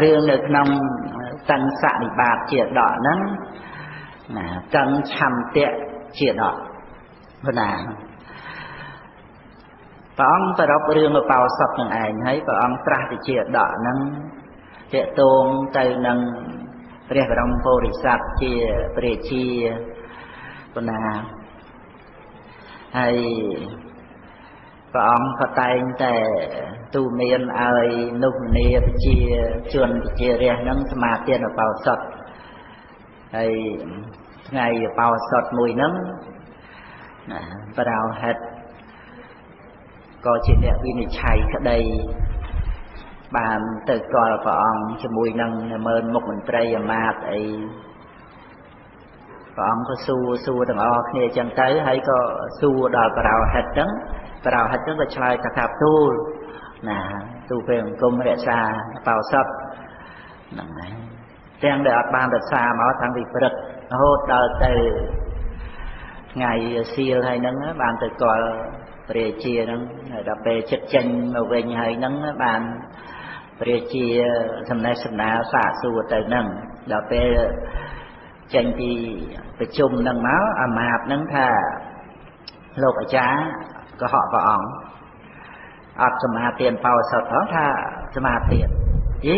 រឿងនៅក្នុងតឹងសនិបាតជាដកហ្នឹងណា តឹងឆន្ទៈជាដកណា ព្រះអង្គប្រពរឿងឧបោសថនឹងឯង ហើយព្រះអង្គត្រាស់ទៅជាដកហ្នឹង តេតងទៅនឹងព្រះបរមពុរិស័ទជាព្រះជាប៉ុណ្ណា ហើយព្រះអង្គក៏តែងតែទូមានឲ្យនុនាប្រជាជនប្រជារាស្ត្រហ្នឹងសមាទានឧបោសថ។ ហើយថ្ងៃឧបោសថមួយហ្នឹងណា បរោហិតក៏ជាអ្នកវិនិច្ឆ័យក្តី បានទៅកល់ព្រះអង្គជាមួយនឹងមើលមុខមន្ត្រីអាមាត្យអី ព្រះអង្គក៏សួរសួរទាំងអស់គ្នាចឹងទៅ ហើយក៏សួរដល់បរោហិតហ្នឹង បរោហិតហ្នឹងក៏ឆ្លើយថា ទូលណា ទូលពេលអង្គមរក្សាបោសថហ្នឹងហើយ ទាំងដែលអត់បានរក្សាមកតាំងពីព្រឹករហូតដល់ទៅថ្ងៃសៀលហើយហ្នឹង បានទៅកល់ព្រះជាហ្នឹង ដល់ពេលចិត្តចេញមកវិញហើយហ្នឹង បានព្រះជាសំណេះសំណាលសាកសួរទៅហ្នឹង ដល់ពេលចេញពីប្រជុំហ្នឹងមក អាមាត្យហ្នឹងថា លោកអាចារ្យក៏ហក់ព្រះអង្គអត់សមាទានបោសុតផង ថាសមាទានយី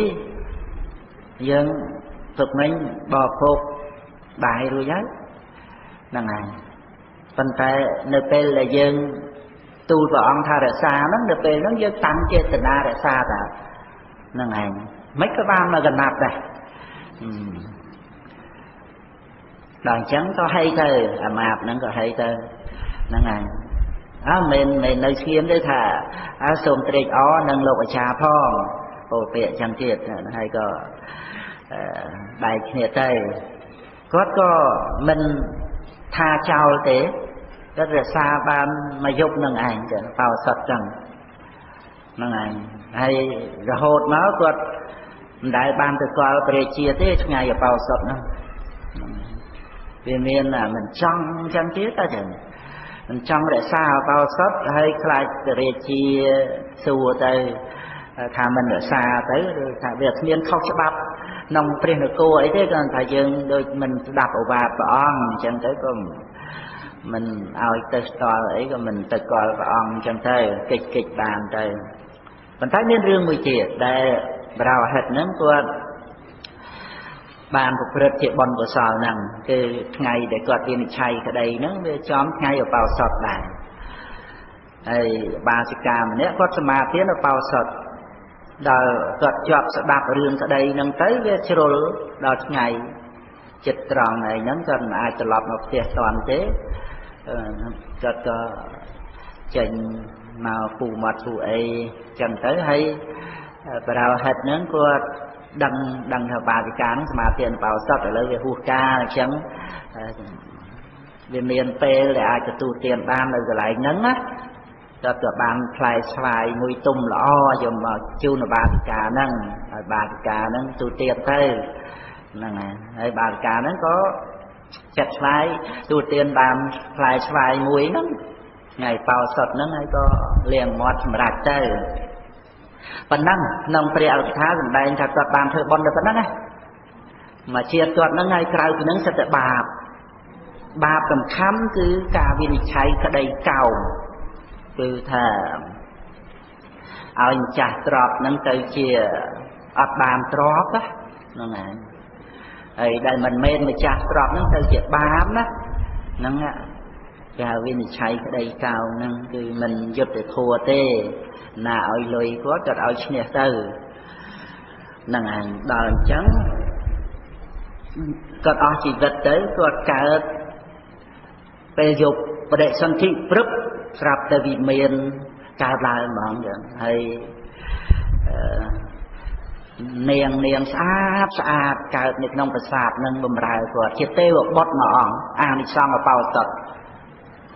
យើងទុកមិញបរិភោគបាយរួចហើយហ្នឹងហើយ ប៉ុន្តែនៅពេលដែលយើងទូលព្រះអង្គថារក្សាហ្នឹង នៅពេលហ្នឹងយើងតាំងចេតនារក្សាតាហ្នឹងឯង មិនក៏បានមកកណាប់ដែរ ដល់អញ្ចឹងក៏ហីទៅ អាមាបហ្នឹងក៏ហីទៅហ្នឹងឯង អើមិនមែននៅស្ងៀមទេ ថាអើសូមត្រេកអរនឹងលោកអាចារ្យផង ពោលពាក្យអញ្ចឹងទៀត ហើយក៏បែកគ្នាទៅ។ គាត់ក៏មិនថាចោលទេ គាត់រក្សាបានមួយយប់នឹងឯងចឹង បោសុតចឹងហ្នឹងឯង ហើយរហូតមកគាត់មិនដែលបានទៅកល់ព្រះជាទេ ថ្ងៃអបោសុតហ្នឹង វាមានមិនចង់ចឹងទៀត តើចឹងមិនចង់រក្សាអបោសុត ហើយខ្លាចព្រះជាសួរទៅថាមិនរក្សាទៅ ឬថាវាគ្មានខុសច្បាប់ក្នុងព្រះនគរអីទេ គ្រាន់តែយើងដូចមិនស្ដាប់ឱវាទព្រះអង្គអញ្ចឹងទៅ ក៏មិនឲ្យទៅស្គាល់អី ក៏មិនទៅកល់ព្រះអង្គអញ្ចឹងទៅ កិច្ចកិច្ចបានទៅ។ ប៉ុន្តែមានរឿងមួយទៀតដែលបរោហិតហ្នឹងគាត់បានប្រព្រឹត្តជាបុណ្យកុសលហ្នឹង គឺថ្ងៃដែលគាត់វិនិច្ឆ័យក្តីហ្នឹង វាចំថ្ងៃឧបោសថដែរ ហើយបាសិកាម្នាក់គាត់សមាធិឧបោសថ ដល់គាត់ជាប់ស្ដាប់រឿងក្តីហ្នឹងទៅ វាជ្រុលដល់ថ្ងៃចិត្តត្រង់ហើយហ្នឹង គាត់មិនអាចត្រឡប់មកផ្ទះតាន់ទេ គាត់ក៏ចេញមកពូមាត់ពូអីចឹងទៅ ហើយបរោហិតហ្នឹងគាត់ដឹងថាបាសិកាហ្នឹងសមាធិអនុបោសុត ឥឡូវវាហួសកាល អញ្ចឹងវាមានពេលដែលអាចទទួលទានបាននៅកន្លែងហ្នឹងណា គាត់ក៏បានផ្លែស្វាយមួយទុំល្អយកមកជូនបាសិកាហ្នឹង ហើយបាសិកាហ្នឹងទូទានទៅហ្នឹងហើយ បាសិកាហ្នឹងក៏ចិត្តស្វាយទូទានបានផ្លែស្វាយមួយហ្នឹងថ្ងៃបោសុតហ្នឹង ហើយក៏លាងមាត់សម្រាប់ទៅប៉ុណ្ណឹង។ ក្នុងព្រះអរិយថាសម្ដែងថាគាត់បានធ្វើបុណ្យទៅប៉ុណ្ណឹងណា មកជាតិគាត់ហ្នឹងហើយ ក្រៅពីហ្នឹងសិតតែបាប។ បាបសំខាន់គឺការវិនិច្ឆ័យក្តីកោង គឺថាឲ្យម្ចាស់ទ្រព្យហ្នឹងទៅជាអត់បានទ្រព្យហ្នឹងហើយ ហើយដែលមិនមែនម្ចាស់ទ្រព្យហ្នឹងទៅជាបាបណា ហ្នឹងគេហៅវិនិច្ឆ័យក្តីកោងហ្នឹង គឺមិនយុត្តិធម៌ទេណា ឲ្យលុយគាត់ គាត់ឲ្យឈ្នះទៅហ្នឹងឯង។ ដល់អញ្ចឹងគាត់អស់ជីវិតទៅ គាត់កើតពេលយប់បដិសន្ធិព្រឹប ស្រាប់តែវិមានកើតឡើងហ្មងចឹង ហើយនាងស្អាតស្អាតកើតនៅក្នុងប្រាសាទនឹងបំរើគាត់ ជាទេវបុត្រមួយអង្គ អានិសង្ឃអបោសុត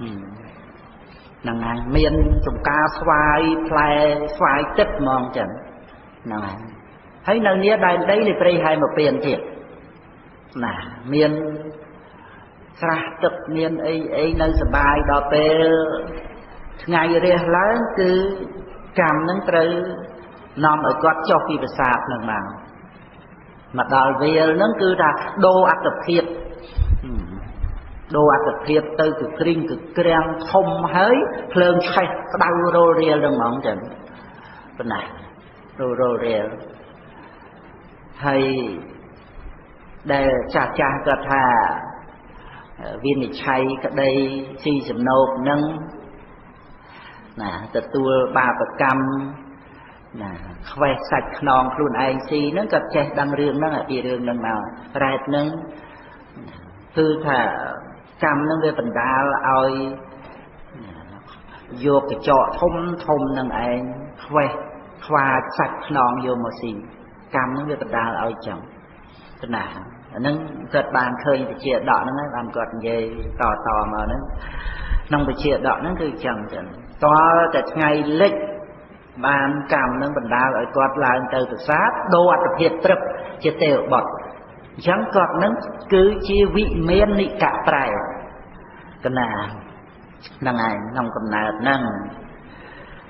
ហ្នឹងហើយ មានចំការស្វាយផ្លែស្វាយទឹកហ្មងចឹងហ្នឹងហើយ ហើយនៅនេះដែនដីនៃព្រៃហែមពៀនទៀតណា មានស្រះទឹកមានអីអីនៅសបាយ។ ដល់ពេលថ្ងៃរះឡើង គឺកម្មនឹងត្រូវ នាំឲ្យគាត់ចុះពីប្រាសាទនឹងមកមកដល់វាលហ្នឹងគឺថាដូរអត្តភាពដូរអត្តភាពទៅគឺគ្រីងគឺក្រាំងធំហើយភ្លើងឆេះក្តៅរលរៀលហ្នឹងហ្មងចឹងប៉ុណ្ណារលរៀលហើយដែលចាស់ចាស់គាត់ថាវិនិច្ឆ័យក្តីស៊ីសំណោកនឹងណាទទួលបាបកម្មណាខ្វេះសាច់ខ្នងខ្លួនឯងស៊ីហ្នឹងគាត់ចេះដឹងរឿងហ្នឹងពីរឿងហ្នឹងមករ៉ែតហ្នឹងគឺថាកម្មហ្នឹងវាបណ្ដាលឲ្យយកកញ្ចក់ធំធំនឹងឯងខ្វេះខ្វាចសាច់ខ្នងយកមកស៊ីកម្មហ្នឹងវាបណ្ដាលឲ្យចឹងណាអាហ្នឹងគាត់បានឃើញវិជាដកហ្នឹងហើយបានគាត់និយាយតតមកហ្នឹងក្នុងវិជាដកហ្នឹងគឺចឹងចឹងតើតែថ្ងៃលិចបានកម្មនឹងបណ្ដាលឲ្យគាត់ឡើងទៅប្រាសាទដូរអត្តភាពព្រឹបជាទេវបុត្រអញ្ចឹងគាត់នឹងគឺជាវិមាននិកប្រែកណាហ្នឹងឯងក្នុងកំណើតហ្នឹង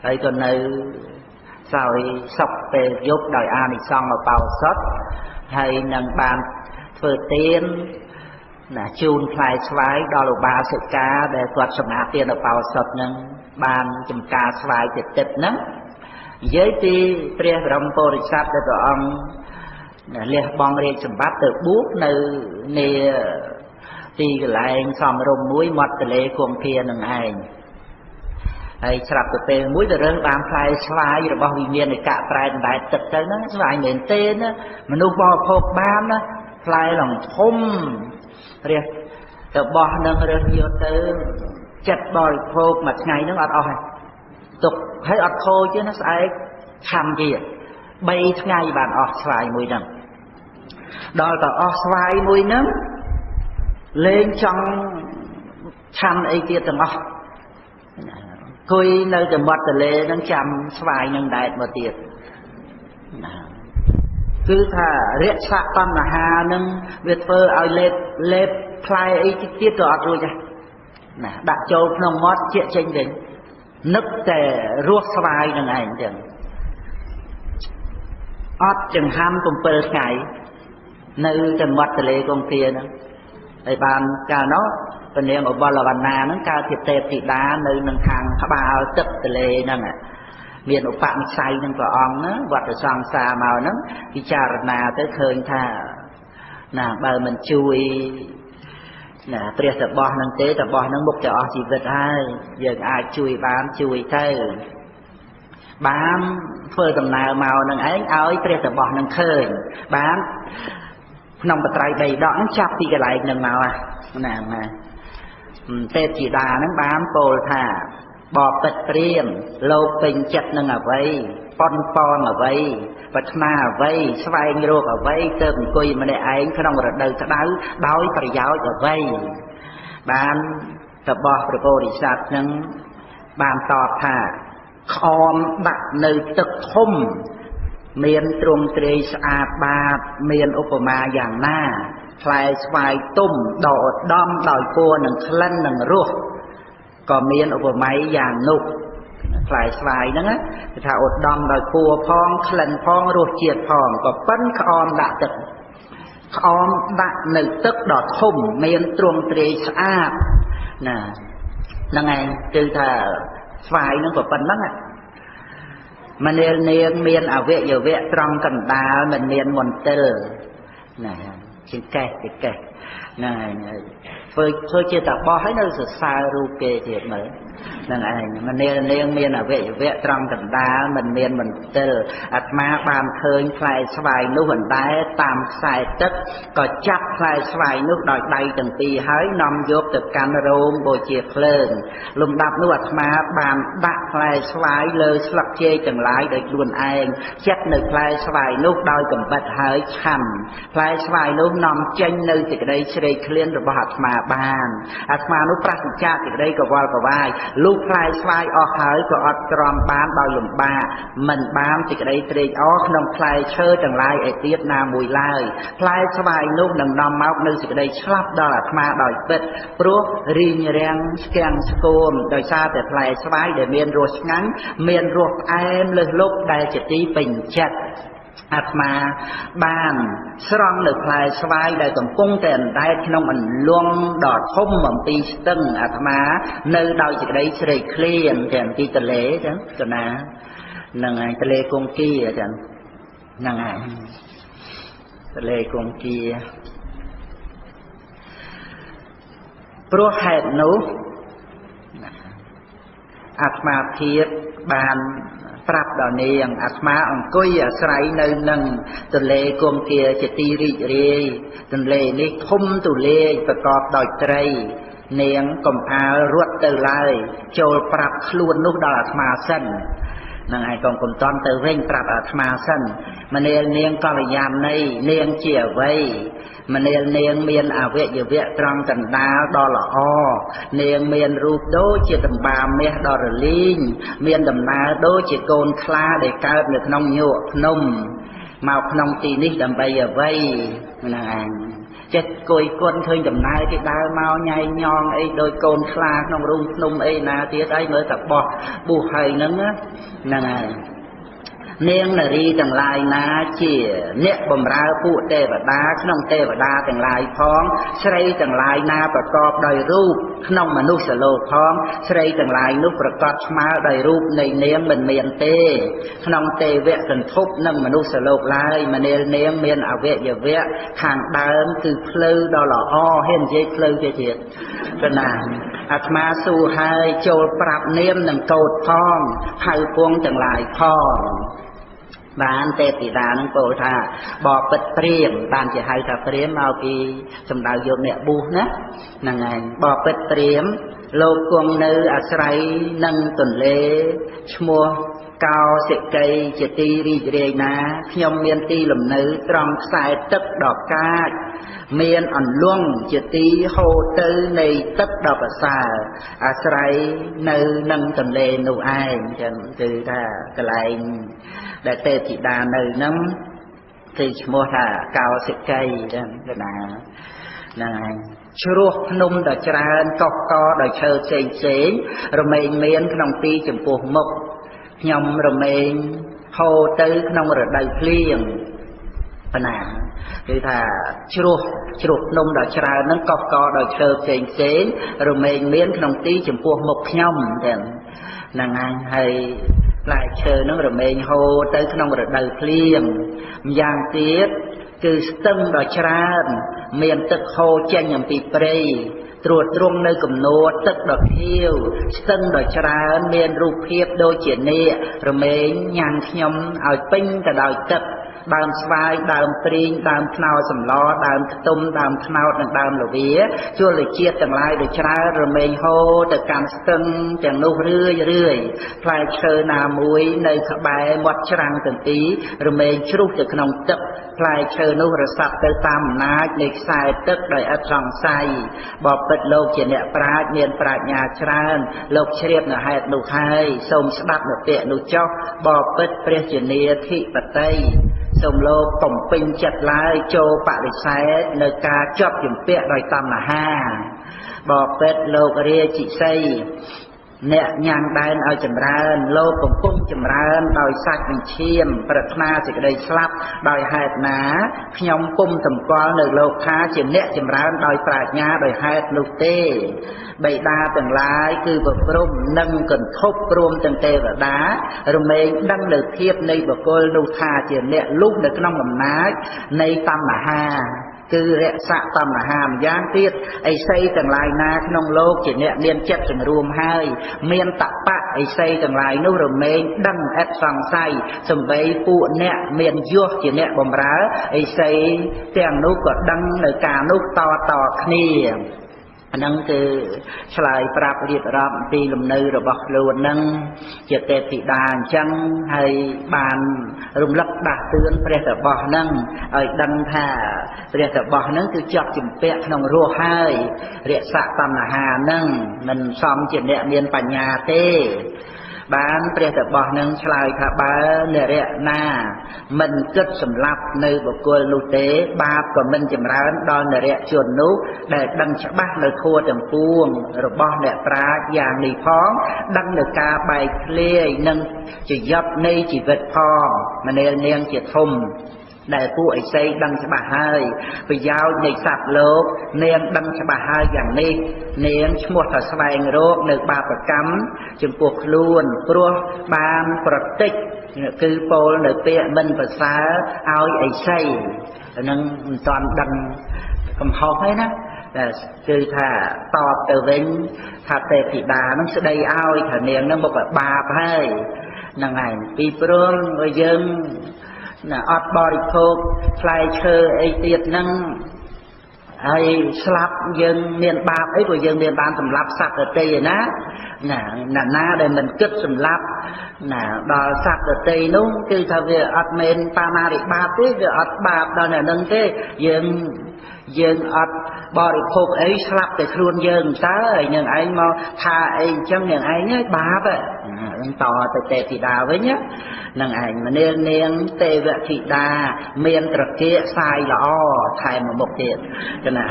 ហើយក៏នៅសោយសុខពេលយប់ដោយអានិសង្សឧបោសថហើយនឹងបានធ្វើទានណាជូនផ្លែស្វាយដល់ឧបាសិកាដែលគាត់សម្អាតទានឧបោសថហ្នឹងបានចំការស្វាយទៅទឹកហ្នឹងនិយាយពីព្រះបរមពុរិស័ទដែលព្រះអង្គលះបង់រាជសម្បត្តិទៅបួសនៅនាទីកន្លែងសំរុំមួយមាត់ទន្លេគង្គានឹងឯងហើយស្រាប់ទៅពេលមួយទៅរើសបានផ្លែស្វាយរបស់វិមាននិកៈប្រែដដែលទឹកទៅហ្នឹងស្វាយមែនទេណាមនុស្សបរិភោគបានណាផ្លែឡងធំព្រះទៅបោះនឹងរើសយកទៅចិត្តបរិភោគមួយថ្ងៃហ្នឹងអត់អស់ទេទុកហើយអត់ខូចទេណាស្អែកឆាំទៀត3ថ្ងៃបានអស់ស្វាយមួយហ្នឹងដល់តែអស់ស្វាយមួយហ្នឹងលែងចង់ឆាំអីទៀតទាំងអស់អង្គុយនៅតែមាត់ទន្លេហ្នឹងចាំស្វាយនឹងដែតមកទៀតណាគឺថារក្សាបញ្ហាហ្នឹងវាធ្វើឲ្យលេបលេបផ្លែអីទៀតក៏អត់រួចដែរណាដាក់ចូលក្នុងមាត់ជាចេញវិញនឹកតែរសស្វាយនឹងឯងចឹងអត់ចង្ហាន់7ថ្ងៃនៅតែមាត់ទន្លេគង្គាហ្នឹងហើយបានកាលនោះពនាងឧបលវណ្ណាហ្នឹងកើតជាទេពធីតានៅនឹងខាងក្បាលទឹកទន្លេហ្នឹងមានឧបនិស្ស័យនឹងព្រះអង្គណាវត្តសង្សារមកហ្នឹងពិចារណាទៅឃើញថាណាបើមិនជួយណាព្រះតបោះហ្នឹងទេតបោះហ្នឹងមុខจะអស់ជីវិតហើយយើងអាចជួយបានជួយទៅបានធ្វើដំណើរមកនឹងឯងឲ្យព្រះតបោះហ្នឹងឃើញបានក្នុងបត្រៃបីដកហ្នឹងចាប់ពីកន្លែងហ្នឹងមកណាណាទេពធីតាហ្នឹងបានពោលថាបបិទ្ធព្រាមលោកពេញចិត្តនឹងអ្វីប៉ុនប៉ងអ្វីប្រាថ្នាអ្វីស្វែងរកអ្វីទៅអង្គុយម្នាក់ឯងក្នុងរដូវក្តៅដោយប្រយោជន៍អ្វីបានតបោះព្រះពោធិសត្វនឹងបានតបថាខំដាក់នៅទឹកធំមានទ្រង់ទ្រាយស្អាតបាតមានឧបមាយ៉ាងណាផ្លែស្វាយទុំដ៏ឧត្តមដោយពណ៌និងក្លិននិងរសក៏មានឧបមាយ៉ាងនោះផ្លែស្វាយហ្នឹងគេថាឧត្តមដោយពណ៌ផងក្លិនផងរសជាតិផងក៏ប៉ិនក្អមដាក់ទឹកក្អមដាក់នៅទឹកដ៏ធំមានទ្រង់ទ្រាយស្អាតណាហ្នឹងឯងគឺថាស្វាយហ្នឹងក៏ប៉ុណ្ណឹងមនាលនាងមានអវយវៈត្រង់កណ្ដាលមិនមានមន្ទិលណាជាកេះជាកេះហ្នឹងឯងធ្វើជាតបោះហើយនៅសរសើររូបគេទៀតមើលហ្នឹងឯងមនាលនាងមានអវយវៈត្រង់កណ្ដាលមិនមានមន្ទិលអាត្មាបានឃើញផ្លែស្វាយនោះអណ្ដែតតាមខ្សែទឹកក៏ចាប់ផ្លែស្វាយនោះដោយដៃទាំងពីរហើយនាំយកទៅកាន់រោងបូជាភ្លើងលំដាប់នោះអាត្មាបានដាក់ផ្លែស្វាយលើស្លឹកចេកទាំងឡាយដោយខ្លួនឯងចិត្តនៅផ្លែស្វាយនោះដោយកំបិតហើយឆាំផ្លែស្វាយនោះនាំចេញនៅសេចក្តីជ្រេកឃ្លានរបស់អាត្មាបានអាត្មានោះប្រសិជ្ជៈសេចក្តីកវល់កវាយ លុះផ្លែស្វាយអស់ហើយក៏អត់ទ្រាំបានដោយលំបាកមិនបានសេចក្តីត្រេកអរក្នុងផ្លែឈើទាំងឡាយឯទៀតណាមួយឡើយផ្លែស្វាយនោះនឹងនាំមកនៅសេចក្តីឆ្លាប់ដល់អាត្មាដោយពិតព្រោះរីងរាំងស្គាំងស្គមដោយសារតែផ្លែស្វាយដែលមានរសឆ្ងាញ់មានរសផ្អែមលើសលប់ដែលជាទីពេញចិត្តអាត្មាបានស្រង់នៅផ្លែស្វាយដែលកំពុងតែអណ្ដែតក្នុងអន្លង់ដ៏ធំអំពីស្ទឹងអាត្មានៅដោយសេចក្តីស្រេកឃ្លានទាំងទីទលេចឹងកណាហ្នឹងហើយទលេគង្គាចឹងហ្នឹងហើយទលេគង្គាព្រោះហេតុនោះអាត្មាភាពបានប្រាប់ដល់នាងអាត្មាអង្គុយអាស្រ័យនៅនឹងទន្លេគង្គាជាទីរីករាយទន្លេនេះធំទូលាយប្រកបដោយត្រីនាងកុំអាលរត់ទៅឡើយចូលប្រាប់ខ្លួននោះដល់អាត្មាសិននឹងឯងកុំតន់ទៅវិញប្រាប់អាត្មាសិនមនាលនាងកល្យាណីនាងជាអ្វីមនាលនាងមានអវយវៈត្រង់កណ្ដាលដ៏ល្អនាងមានរូបដូចជាតម្បាមាសដ៏រលីងមានដំណើរដូចជាកូនខ្លាដែលកើតនៅក្នុងញក់ភ្នំមកក្នុងទីនេះដើម្បីអ្វីហ្នឹងឯងចិត្តគួយគុណឃើញដំណើរគេដើរមកញ៉ៃញងអីដូចកូនខ្លាក្នុងរូងភ្នំអីណាទៀតអីមើលតែបោះបួសហើយហ្នឹងហ្នឹងហើយនាងនារីទាំងឡាយណាជាអ្នកបំរើពួកទេវតាក្នុងទេវតាទាំងឡាយផងស្រីទាំងឡាយណាប្រកបដោយរូបក្នុងមនុស្សលោកផងស្រីទាំងឡាយនោះប្រកបស្មើដោយរូបនៃនាងមិនមានទេក្នុងទេវៈសន្ធប់និងមនុស្សលោកឡើយមនាលនាងមានអវយវៈខាងដើមគឺផ្លូវដ៏ល្អហ៊ាននិយាយផ្លូវគេទៀតកណាអាត្មាសួរហើយចូលប្រាប់នាមនិងកោតផងហៅពងទាំងឡាយផងបានទេពធីតានឹងពោលថាបបិទ្ធព្រាមបានជាហៅថាព្រាមមកពីសំដៅយកអ្នកបួសណាហ្នឹងឯងបបិទ្ធព្រាមលោកគង់នៅអាស្រ័យនឹងទន្លេឈ្មោះកោសិកីជាទីរីករាយណាខ្ញុំមានទីលំនៅត្រង់ខ្សែទឹកដ៏កាចមានអន្លង់ជាទីហូរទៅនៃទឹកដ៏ប្រសើរអាស្រ័យនៅនឹងទន្លេនោះឯងចឹងគឺថាកន្លែងដែលទេពធីតានៅហ្នឹងគឺឈ្មោះថាកោសិកីចឹងកណាហ្នឹងឯងជ្រោះភ្នំដ៏ច្រើនកុះកដោយឈើផ្សេងផ្សេងរមែងមានក្នុងទីចំពោះមុខខ្ញុំរមែងហូរទៅក្នុងរដូវភ្លៀងប៉ុណ្ណាគឺថាជ្រោះភ្នំដ៏ច្រើនហ្នឹងកុះកដោយឈើផ្សេងផ្សេងរមែងមានក្នុងទីចំពោះមុខខ្ញុំចឹងហ្នឹងហើយហើយផ្លែឈើហ្នឹងរមែងហូរទៅក្នុងរដូវភ្លៀងម្យ៉ាងទៀតគឺស្ទឹងដ៏ច្រើនមានទឹកហូរចេញអំពីព្រៃត្រួតត្រងនៅគំនួរទឹកដ៏ខៀវស្ទឹងដ៏ច្រើនមានរូបភាពដូចជានាគរមែងញ៉ាំងខ្ញុំឲ្យពេញទៅដោយទឹកដើមស្វាយដើមព្រីងដើមខ្នុរសម្លដើមខ្ទុំដើមខ្នោតនិងដើមល្វាជលជាតិទាំងឡាយដ៏ច្រើនរមែងហូរទៅកាន់ស្ទឹងទាំងនោះរឿយរឿយផ្លែឈើណាមួយនៅក្បែរមាត់ច្រាំងទាំងពីររមែងជ្រុះទៅក្នុងទឹកផ្លែឈើនោះរសាត់ទៅតាមអំណាចនៃខ្សែទឹកដោយឥតសង្ស័យបបិទ្ធលោកជាអ្នកប្រាជ្ញមានប្រាជ្ញាច្រើនលោកជ្រាបនៅហេតុនោះហើយសូមស្ដាប់នៅពាក្យនោះចុះបបិទ្ធព្រះជានាធិបតីសូមលោកកុំពេញចិត្តឡើយចូលបដិសេធនៅការជាប់ជំពាក់ដោយតណ្ហាបបិទ្ធលោករាជិសីអ្នកញ៉ាំងដែនឲ្យចម្រើនលោកកំពុងចម្រើនដោយសាច់និងឈាមប្រាថ្នាសេចក្តីស្លាប់ដោយហេតុណាខ្ញុំពុំសម្គាល់នៅលោកថាជាអ្នកចម្រើនដោយប្រាជ្ញាដោយហេតុនោះទេបិតាទាំងឡាយគឺប្រព្រំនិងកន្ធប់ព្រមទាំងទេវតារមែងដឹងនៅភាពនៃបុគ្គលនោះថាជាអ្នកលុះនៅក្នុងអំណាចនៃតណ្ហាគឺរក្សាតណ្ហាម្យ៉ាងទៀតអិសីទាំងឡាយណាក្នុងលោកជាអ្នកមានចិត្តសង្រួមហើយមានតបៈអិសីទាំងឡាយនោះរមែងដឹងឥតសង្ស័យសំបីពួកអ្នកមានយសជាអ្នកបំរើអិសីទាំងនោះក៏ដឹងនៅការនោះតតគ្នាអាហ្នឹងគឺឆ្លើយប្រាប់រៀបរាប់អំពីលំនៅរបស់ខ្លួនហ្នឹងជាទេពធីតាអញ្ចឹងហើយបានរំលឹកដាស់តឿនព្រះតបោះហ្នឹងឲ្យដឹងថា ព្រះតបោះហ្នឹងគឺជាប់ជំពាក់ក្នុងរស់ហើយរក្សាតណ្ហាហ្នឹងមិនសមជាអ្នកមានបញ្ញាទេបានព្រះតបោះនឹងឆ្លើយថាបើនរៈណាមិនគិតសម្លាប់នៅបុគ្គលនោះទេបាបក៏មិនចម្រើនដល់នរៈជននោះដែលដឹងច្បាស់នៅធម៌ទាំងពួងរបស់អ្នកប្រាជ្ញយ៉ាងនេះផងដឹងនៅការបែកធ្លាយនិងជាយប់នៃជីវិតផងមនាលនាងជាធំដែលពួកឥសីដឹងច្បាស់ហើយប្រយោជន៍នៃសត្វលោកនាងដឹងច្បាស់ហើយយ៉ាងនេះនាងឈ្មោះថាស្វែងរកនៅបាបកម្មចំពោះខ្លួនព្រោះបានប្រតិចគឺពោលនៅពាក្យមិនប្រសើរឲ្យឥសីនឹងមិនទាន់ដឹងកំហុសទេណាគឺថាតបទៅវិញថាទេពធីតានឹងស្ដីឲ្យថានាងនឹងមកបាបហើយហ្នឹងហើយពីព្រោះយើងណាអត់បរិភោគផ្លែឈើអីទៀតហ្នឹងហើយស្លាប់យើងមានបាបអីព្រោះយើងមានបានសម្លាប់សត្វដទៃឯណាណាណាដែលមិនគិតសម្លាប់ណាដល់សត្វដទៃនោះគឺថាវាអត់មែនបាណារិបាបទេវាអត់បាបដល់អ្នកនឹងទេយើងអត់បរិភោគអីស្លាប់តែខ្លួនយើងតើហើយនឹងឯងមកថាអីអញ្ចឹងនឹងឯងបាបហ្នឹងតទៅទេពធីតាវិញនឹងឯងមនាលនាងទេវធីតាមានត្រគាកសាយល្អថែមមកមុខទៀតកណា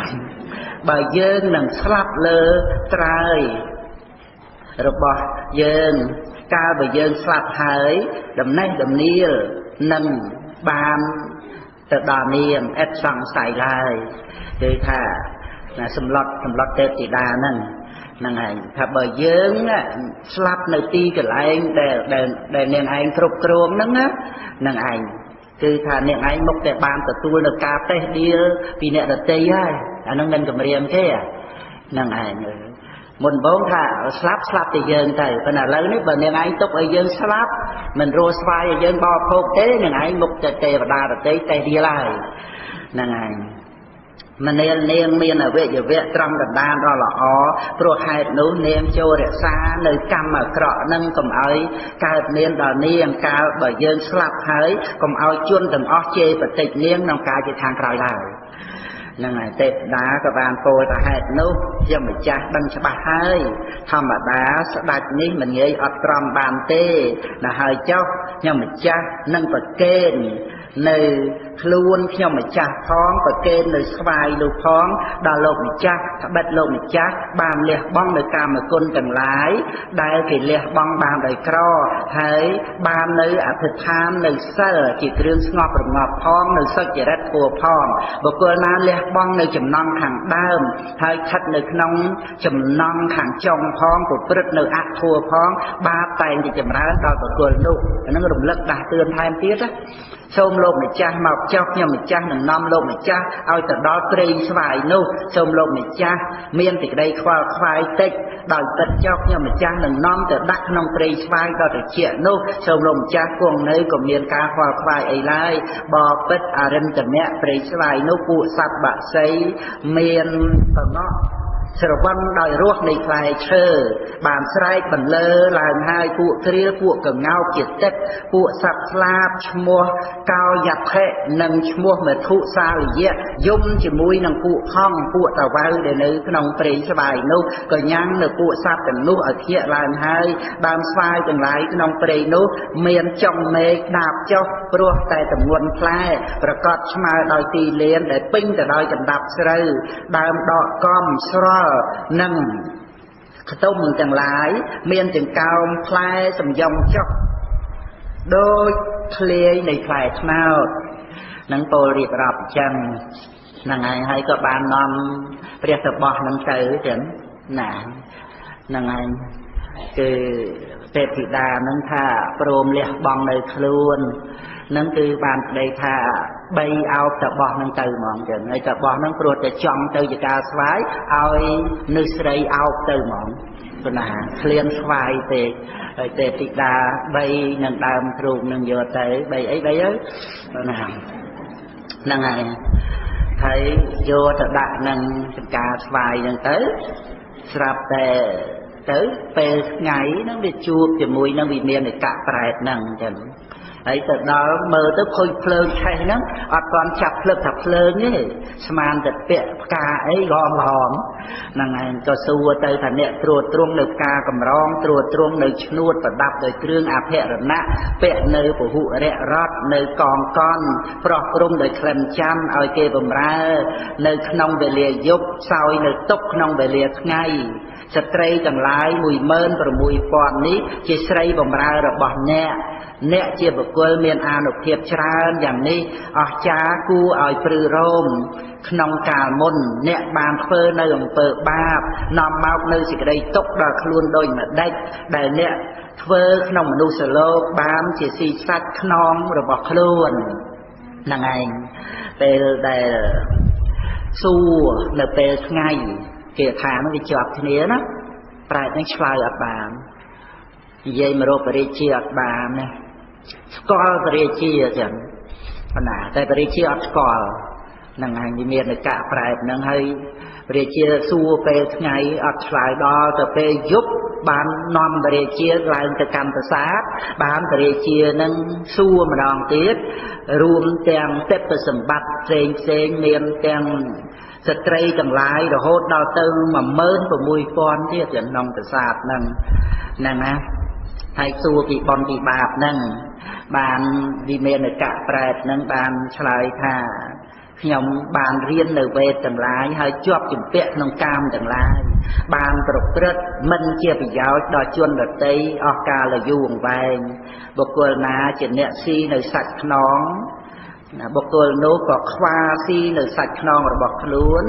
បើយើងនឹងស្លាប់លើត្រើយរបស់យើងកាលបើយើងស្លាប់ហើយដំណេះដំនៀលនឹងបានទៅដល់នាងឥតសង្ស័យឡើយគឺថាសម្លុតទេពធីតាហ្នឹងហ្នឹងហើយថាបើយើងស្លាប់នៅទីកន្លែងដែលនាងឯងគ្រប់គ្រងហ្នឹងណាហ្នឹងឯងគឺថានាងឯងមុខតែបានទទួលនៅការតេះដៀលពីអ្នកដទៃហើយអាហ្នឹងមិនគម្រាមទេហ្នឹងឯងមុនបងថាស្លាប់តែយើងទៅប៉ុន្តែឥឡូវនេះបើនាងឯងទុកឲ្យយើងស្លាប់មិនរស់ស្វាយឲ្យយើងបរិភោគទេនាងឯងមុខតែទេវតាដទៃតេះដៀលហើយហ្នឹងឯងមនាលនាងមានអវយវៈត្រង់ដណ្ដានដ៏ល្អព្រោះហេតុនោះនាងចូលរក្សានៅកម្មអាក្រក់នឹងកុំឲ្យកើតមានដល់នាងកាលបើយើងស្លាប់ហើយកុំឲ្យជនទាំងអស់ជេរបតិចនាងក្នុងកាលជាខាងក្រោយឡើយហ្នឹងហើយទេពតាក៏បានពោលថាហេតុនោះជាម្ចាស់ដឹងច្បាស់ហើយធម្មតាស្ដេចនេះមិនងាយអត់ទ្រាំបានទេណាហើយចុះខ្ញុំម្ចាស់នឹងប្រកេននៅខ្លួនខ្ញុំម្ចាស់ផងប្រកេននៅស្វាយនោះផងដល់លោកម្ចាស់ត្បិតលោកម្ចាស់បានលះបង់នៅកាមគុណទាំងឡាយដែលគេលះបង់បានដោយក្រហើយបាននៅអធិដ្ឋាននៅសិលជាគ្រឿងស្ងប់រងាប់ផងនៅសុចរិតធម៌ផងបុគ្គលណាលះបង់នៅចំណងខាងដើមហើយស្ថិតនៅក្នុងចំណងខាងចុងផងប្រព្រឹត្តនៅអធម៌ផងបាបតែងតែចម្រើនដល់បុគ្គលនោះអានឹងរំលឹកដាស់តឿនថែមទៀតណាសូមលោកម្ចាស់មកចុះខ្ញុំម្ចាស់នឹងនាំលោកម្ចាស់ឲ្យទៅដល់ព្រៃស្វាយនោះសូមលោកម្ចាស់មានសេចក្តីខ្វល់ខ្វាយតិចដោយពិតចុះខ្ញុំម្ចាស់នឹងនាំទៅដាក់ក្នុងព្រៃស្វាយដល់ត្រចៀកនោះសូមលោកម្ចាស់គង់នៅក៏មានការខ្វល់ខ្វាយអីឡើយបបិទ្ធអរិន្ទមៈព្រៃស្វាយនោះពួកសត្វបក្សីមានប្រងក់ស្រវឹងដោយរសនៃផ្លែឈើបានស្រែកបន្លឺឡើងហើយពួកគ្រាលពួកកងោកជាទឹកពួកសត្វស្លាបឈ្មោះកោយថៈនិងឈ្មោះមធុសាលយៈយំជាមួយនឹងពួកហង្សពួកតាវៅដែលនៅក្នុងព្រៃស្វាយនោះក៏ញ៉ាំងនៅពួកសត្វទាំងនោះឲ្យភ្ញាក់ឡើងហើយដើមស្វាយទាំងឡាយក្នុងព្រៃនោះមានចុងមេឃដាបចុះព្រោះតែទម្ងន់ផ្លែប្រកបស្មើដោយទីលានដែលពេញទៅដោយកណ្ដាប់ស្រូវដើមដកកំស្រល់និងខ្ទុំទាំងឡាយមានចង្កោមផ្លែសំយ៉ងចុះដូចធ្លាយនៃផ្លែត្នោតនឹងពោលរៀបរាប់អញ្ចឹងហ្នឹងហើយហើយក៏បាននាំព្រះតបោះនឹងទៅចឹងណាហ្នឹងហើយគឺទេពធីតានឹងថាព្រមលះបង់នៅខ្លួននឹងគឺបានប្តីថាបីអោបតបោះនឹងទៅហ្មងចឹងហើយតបោះនឹងព្រោះតែចង់ទៅជាការស្វាយឲ្យនៅស្រីអោបទៅហ្មងប៉ុណ្ណាឃ្លានស្វាយទេហើយទេពធីតាបីនឹងដើមទ្រូងនឹងយកទៅបីអីបីទៅប៉ុណ្ណាហ្នឹងហើយហើយយកទៅដាក់នឹងចង្ការស្វាយហ្នឹងទៅស្រាប់តែទៅពេលថ្ងៃហ្នឹងវាជួបជាមួយនឹងវិមានឯកប្រែតហ្នឹងចឹង ហើយទៅដល់មើលទៅឃើញភ្លើងឆេះហ្នឹងអត់ទាន់ចាប់ភ្លើងថាភ្លើងទេស្មានតែពាក់ផ្កាអីក្រហមក្រហមហ្នឹងឯងក៏សួរទៅថាអ្នកត្រួតត្រងនៅផ្កាកម្រងត្រួតត្រងនៅឈ្នួតប្រដាប់ដោយគ្រឿងអភរណៈពាក់នៅពហុរៈរតនៅកងកនប្រោះព្រំដោយក្លិនចាំឲ្យគេបំរើនៅក្នុងវេលាយប់សោយនៅទុកក្នុងវេលាថ្ងៃស្ត្រីទាំងឡាយ16000នេះជាស្រីបំរើរបស់អ្នកអ្នកជាបុគ្គលមានអានុភាពច្រើនយ៉ាងនេះអស្ចារ្យគួរឲ្យព្រឺរោមក្នុងកាលមុនអ្នកបានធ្វើនៅអំពើបាបនាំមកនៅសេចក្តីទុក្ខដល់ខ្លួនដូចម្ដេចដែលអ្នកធ្វើក្នុងមនុស្សលោកបានជាស៊ីសាច់ខ្នងរបស់ខ្លួនហ្នឹងឯងពេលដែលសួរនៅពេលថ្ងៃគេថានោះវាជាប់គ្នាណាប្រែតនឹងឆ្លើយអត់បាននិយាយមករកព្រះរាជាអត់បានណាស្គាល់ព្រះរាជាចឹងប៉ុណ្ណាតែព្រះរាជាអត់ស្គាល់ហ្នឹងហើយវាមានកៈប្រែតហ្នឹងហើយព្រះរាជាសួរពេលថ្ងៃអត់ឆ្លើយដល់ទៅពេលយប់បាននាំព្រះរាជាឡើងទៅកាន់ប្រាសាទបានព្រះរាជានឹងសួរម្ដងទៀតរួមទាំងទេពសម្បត្តិផ្សេងផ្សេងមានទាំងស្ត្រីទាំងឡាយរហូតដល់ទៅ16000ទៀតក្នុងប្រាសាទហ្នឹងហ្នឹងណាហើយសួរពីបុណ្យពីបាបហ្នឹងបានវិមានកៈប្រែតហ្នឹងបានឆ្លើយថាខ្ញុំបានរៀននៅវេទទាំងឡាយហើយជាប់ជំពាក់ក្នុងកាមទាំងឡាយបានប្រព្រឹត្តមិនជាប្រយោជន៍ដល់ជនដទៃអស់កាលយូរអង្វែងបុគ្គលណាជាអ្នកស៊ីនៅសាច់ខ្នងបុគ្គលនោះក៏ខ្វាស៊ីនៅសាច់ខ្នងរបស់ខ្លួន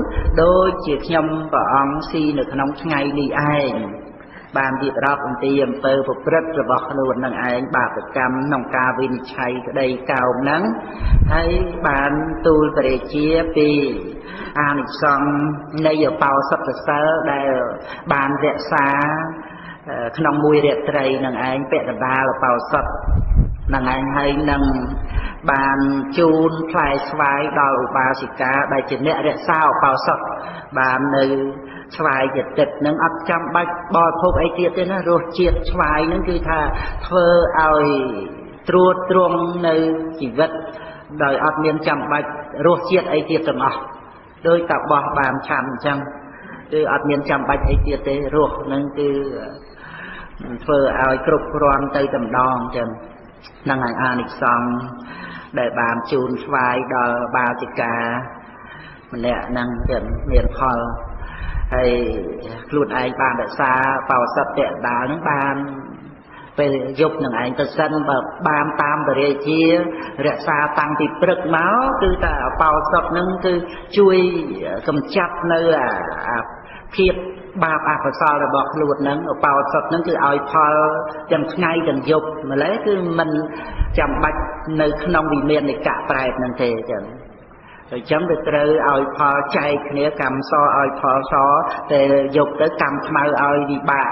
ដូចជាខ្ញុំព្រះអង្គស៊ីនៅក្នុងថ្ងៃនេះឯងបានរៀបរាប់អំពីអំពើប្រព្រឹត្តរបស់ខ្លួននឹងឯងបាបកម្មក្នុងការវិនិច្ឆ័យក្តីកោមហ្នឹងហើយបានទូលព្រះរាជាពីអានិសង្សនៃឧបោសថសិលដែលបានរក្សាក្នុងមួយរាត្រីនឹងឯងពាក់កណ្ដាលឧបោសថនឹងឯងហើយនឹងបានជូនផ្លែស្វាយដល់ឧបាសិកាដែលជាអ្នករក្សាឧបោសថបាននៅស្វាយជាទឹកនឹងអត់ចាំបាច់បរិភោគអីទៀតទេណារសជាតិស្វាយនឹងគឺថាធ្វើឲ្យត្រួតត្រងនៅជីវិតដោយអត់មានចាំបាច់រសជាតិអីទៀតទាំងអស់ដោយតាបោះបានឆាន់អញ្ចឹងគឺអត់មានចាំបាច់អីទៀតទេរសនឹងគឺធ្វើឲ្យគ្រប់គ្រាន់ទៅតែម្ដងអញ្ចឹងហ្នឹងហើយអានិសង្សដែលបានជូនស្វាយដល់បាសិកាម្នាក់ហ្នឹងចឹងមានផលហើយខ្លួនឯងបានរក្សាបោសតៈដាលហ្នឹងបានពេលយប់នឹងឯងទៅសិនបើបានតាមព្រះរាជារក្សាតាំងពីព្រឹកមកគឺថាបោសតហ្នឹងគឺជួយកម្ចាត់នៅអាភាពបាបអកុសលរបស់ខ្លួនហ្នឹងឧបោសថហ្នឹងគឺឲ្យផលទាំងថ្ងៃទាំងយប់ម្ល៉េះគឺមិនចាំបាច់នៅក្នុងវិមាននិកៈប្រែតហ្នឹងទេចឹងអញ្ចឹងវាត្រូវឲ្យផលចែកគ្នាកម្មសឲ្យផលសពេលយប់ទៅកម្មខ្មៅឲ្យវិបាក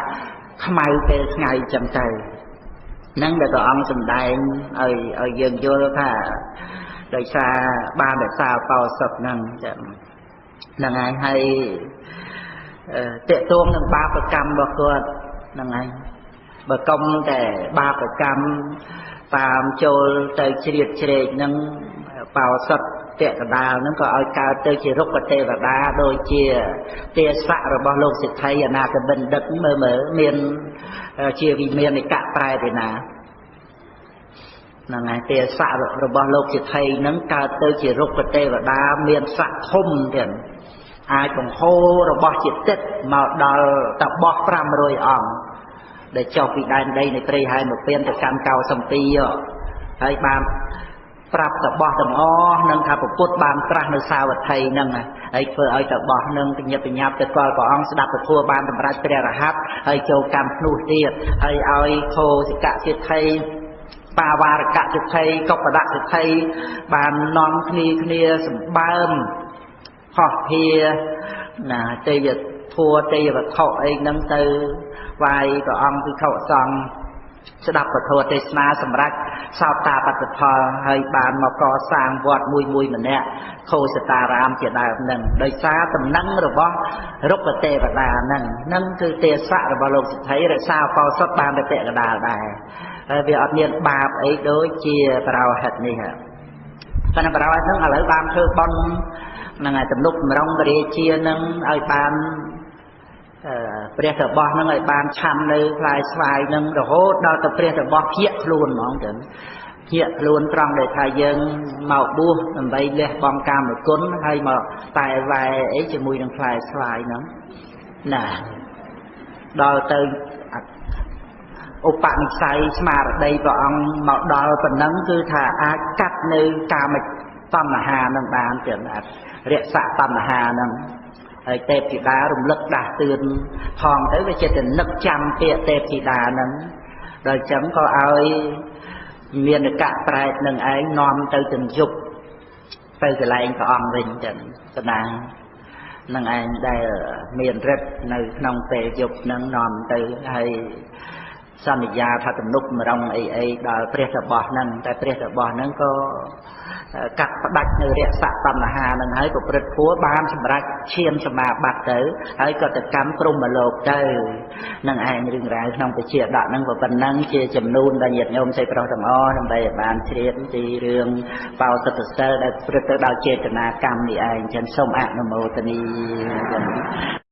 ខ្មៅពេលថ្ងៃចឹងទៅហ្នឹងដែលព្រះអង្គសម្ដែងឲ្យយើងយល់ថាដោយសារបានរក្សាឧបោសថហ្នឹងចឹងហ្នឹងហើយហើយតេតួងនឹងបាបកម្មរបស់គាត់ហ្នឹងហើយបើកុំតែបាបកម្មតាមចូលទៅជ្រៀតជ្រែកនឹងបោសថតកដាលហ្នឹងក៏ឲ្យកើតទៅជារុក្ខទេវតាដូចជាទេសៈរបស់លោកសិទ្ធិអនាថបណ្ឌិតមើលមើលមានជាវិមាននិកៈប្រែទេណាហ្នឹងហើយទេសៈរបស់លោកសិទ្ធិហ្នឹងកើតទៅជារុក្ខទេវតាមានស័ក្តិធំទៀតអាចបង្ហូររបស់ជាទឹកមកដល់តបោះ500អង្គដែលចុះពីដែនដីនៃព្រៃហែមពៀនទៅកាន់កោសំពីហើយបានប្រាប់តបោះទាំងអស់នឹងថាពុទ្ធបានត្រាស់នៅសាវត្ថីហ្នឹងហើយធ្វើឲ្យតបោះនឹងបញ្ញាបញ្ញាប់ទៅកលព្រះអង្គស្ដាប់ពធបានសម្រេចព្រះរហ័តហើយចូលកម្មភ្នោះទៀតហើយឲ្យខោសិកសិទ្ធិបាវារកសិទ្ធិកុបដសិទ្ធិបាននាំគ្នាគ្នាសម្បើមផោះភាណាទេយធัวទេយវត្ថុអីហ្នឹងទៅវាយព្រះអង្គភិក្ខុសង្ឃស្ដាប់ពធទេសនាសម្រាប់សោតាបត្តផលហើយបានមកកសាងវត្តមួយមួយម្នាក់ខោសតារាមជាដើមហ្នឹងដោយសារតំណែងរបស់រុក្ខទេវតាហ្នឹងហ្នឹងគឺទេសៈរបស់លោកសិទ្ធិរក្សាឧបោសថបានទៅពាក់កណ្ដាលដែរ វាអត់មានបាបអីដូចជាបរោហិតនេះប៉ុន្តែបរោហិតហ្នឹងឥឡូវបានធ្វើបុណ្យហ្នឹងហើយទំនុកម្រងព្រះរាជានឹងឲ្យបានព្រះតបោះហ្នឹងឲ្យបានឆាន់នៅផ្លែស្វាយហ្នឹងរហូតដល់ទៅព្រះតបោះភ្ញាក់ខ្លួនហ្មងទៅភ្ញាក់ខ្លួនត្រង់ដែលថាយើងមកបួសដើម្បីលះបង់កាមគុណហើយមកតែវ៉ែអីជាមួយនឹងផ្លែស្វាយហ្នឹងណាដល់ទៅឧបនិស្ស័យស្មារតីព្រះអង្គមកដល់ប៉ុណ្ណឹងគឺថាអាចកាត់នៅកាមតណ្ហានឹងបានចឹងអត់រក្សាតណ្ហានឹងហើយទេពធីតារំលឹកដាស់តឿនផងទៅវាចិត្តតែនឹកចាំពាក្យទេពធីតានឹងដល់ចឹងក៏ឲ្យមានកៈប្រែតនឹងឯងនាំទៅទាំងយប់ទៅកន្លែងព្រះអង្គវិញចឹងកណានឹងឯងដែលមានរិទ្ធនៅក្នុងពេលយប់នឹងនាំទៅហើយសន្យាថាទំនុកម្រងអីអីដល់ព្រះតបោះហ្នឹងតែព្រះតបោះហ្នឹងក៏កាត់ផ្ដាច់នៅរក្សាតណ្ហាហ្នឹងហើយប្រព្រឹត្តធម៌បានសម្រេចឈានសមាបត្តិទៅហើយក៏ទៅកម្មព្រហ្មលោកទៅនឹងឯងរឿងរ៉ាវក្នុងពជាដកហ្នឹងក៏ប៉ុណ្ណឹងជាចំនួនដល់ញាតិញោមស្រីប្រុសទាំងអស់ដើម្បីឲ្យបានជ្រាបពីរឿងបោសិទ្ធសិលដែលប្រព្រឹត្តទៅដោយចេតនាកម្មនេះឯងចឹងសូមអនុមោទនាចឹង។